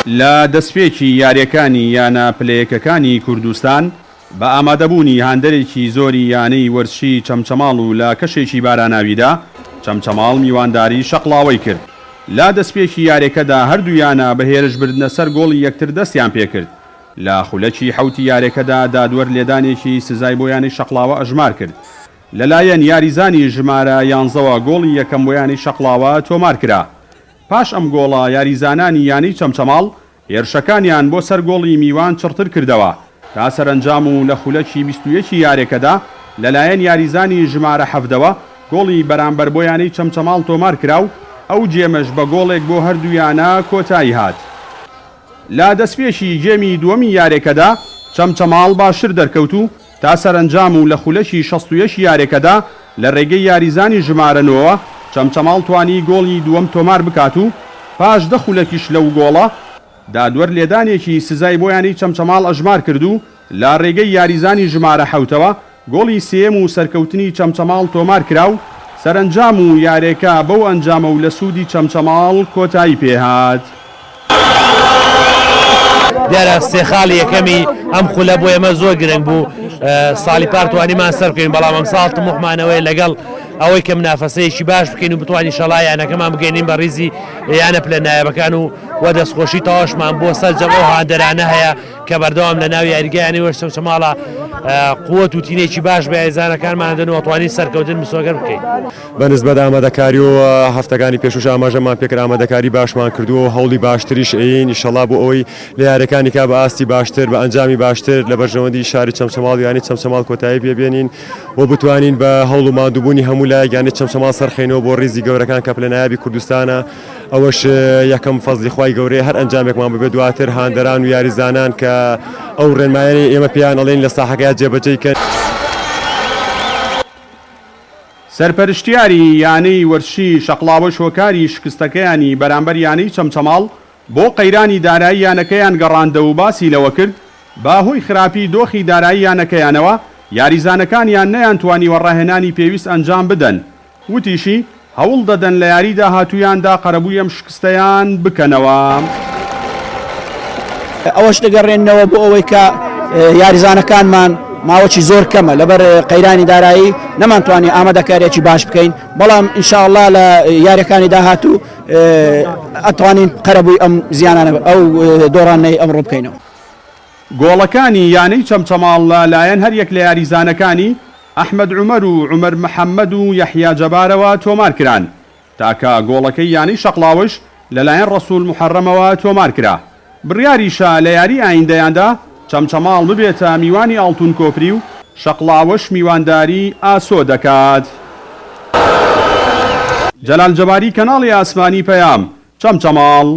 لە دەستپێکی یارییەکانی یانە پلەیەکەکانی کوردستان، بە ئامادەبوونی هاندەرێکی زۆری یانەی وەرزشی چەمچەماڵ و لە کەشێکی باراناویدا، چەمچەماڵ میوانداری شەقڵاوەی کرد. لە دەستپێکی یاریەکەدا هەردوو یانە بە هێرشبردنە سەر گۆڵی یەکتر دەستیان پێکرد. لە خولەکی حەوتی یاریەکەدا دادوەر لێدانێکی سزای بۆ یانەی شەقڵاوە ئەژمار کرد. لەلایەن یاریزانی ژمارە یانزەوە گۆڵی یەکەم بۆ یانەی شەقڵاوە تۆمارکرا. پاش ئەم گۆڵە یاریزانانی یانەی چەمچەماڵ هێرشەکانیان بۆ سەر گۆڵی میوان چڕتر کردەوە تا سەرەنجام و لە خولەکی 21 ی یارێکەدا لەلایەن یاریزانی ژمارە حەڤدەوە گۆڵی بەرامبەر بۆ یانەی چەمچەماڵ تۆمار کرا و ئەو گێمەش بە گۆڵێک بۆ هەردوو یانە کۆتایی هات. لە دەستپێکی گێمی دووەمی یارێکەدا چەمچەماڵ باشتر دەرکەوت و تا سەرەنجام و لە خولەکی 61 ی یارێکەدا لە رێگەی یاریزانی ژمارە نۆوە چەمچەماڵ توانی گۆڵی دووەم تۆمار بکات و پاش دە خولەکیش لەو گۆڵە، دادوەر لێدانێکی سزای بۆ یانەی چەمچەماڵ ئەژمار کرد و لە رێگەی یاریزانی ژمارە حەوتەوە گۆڵی سێیەم و سەرکەوتنی چەمچەماڵ تۆمار کرا و سەرەنجام و یارێکە بەو ئەنجامە و لە سوودی چەمچەماڵ کۆتایی پێهات. دیارە سێ خاڵی یەکەمی ئەم خولە بۆ ئێمە زۆر گرنگ بوو ساڵی پار توانیمان سەرکەین بەڵام ئەم ساڵ تموحمانەوەی لەگەڵ ئەوەی کە منافەسەیەکی باش بکەین و بتوانین شەڵا یانەکەمان بگەینین بە ریزی یانە پلە نایابەکان و وە دەستخۆشی تەواوشمان بۆ سەرجەم ئەو هاندەرانە هەیە کە بەردەوام لە ناو یاریگایانی وەرچەمچەماڵە قوت و تینێکی باش بە یاریزانەکانمان دەن و توانین سەرکەوتن مسۆگەر بکەین. بە نسبەت ئامادەکاری و هەفتەکانی پێشووش ئاماژەمان پێکرد ئامادەکاری باشمان کردووە و هەوڵی باشتریش ئەیین ئیشەڵا بۆ ئەوەی لە یاریەکانی کا بە ئاستی باشتر بە ئەنجامی باشتر لە بەرژەوەندی شاری چەمچەماڵ و یانەی چەمچەماڵ کۆتایی پێ بێنین و بتوانین بە هەوڵ و ماندووبوونی هەموو لایەک یانەی چەمچەماڵ سەرخەینەوە بۆ ڕیزی گەورەکان کە پلە نایابی کوردستانە ئەوەش یەکەم فەزلی خوای گەورەیە هەر ئەنجامێکمان ببێت دواتر هاندەران و یاریزانان کە ئەو ڕێنمایانەی ئێمە پێیان ئەڵێین لە ساحەکەیا جێبەجێی کەن. سەرپەرشتیاری یانەی وەرزشی شەقڵاوەش هۆکاری شکستەکەیانی بەرامبەر یانەی چەمچەماڵ بۆ قەیرانی دارایی یانەکەیان گەڕاندەو و باسی لەوەکرد، بە هۆی خراپی دۆخی دارایی یانەکەیانەوە یاریزانەکانیان نەیانتوانیوە ڕاهێنانی پێویست ئەنجام بدەن وتیشی، هەوڵ دەدەن لە یاری داهاتوویاندا قەرەبووی ئەم شکستەیان بکەنەوە. ئەوەش دەگەڕێننەوە بۆ ئەوەی کە یاریزانەکانمان ماوەکی زۆر کەمە لەبەر قەیرانی دارایی نەمانتوانی ئامادەکاریەکی باش بکەین بەڵام ئینشاءاللە لە یاریەکانی داهاتوو ئەتوانین قەرەبووی ئەم زیانانە ئەو دۆڕانەی ئەمڕۆ بکەینەوە. گۆڵەکانی یانەی چەمچەماڵ لە لایەن هەریەک لە یاریزانەکانی، ئەحمەد عومەر و عومەر محەمەد و یەحیا جەبارەوە تۆمارکران، تاکە گۆڵەکەی یانەی شەقڵاوەش لەلایەن ڕەسوڵ موحەرەمەوە تۆمارکرا. بڕیاریشە لە یاری ئایندەیاندا چەمچەماڵ ببێتە میوانی ئاڵتون کۆپری و شەقڵاوەش میوانداری ئاسۆ دەکات. جەلال جەباری کەناڵی ئاسمانی پەیام، چەمچەماڵ.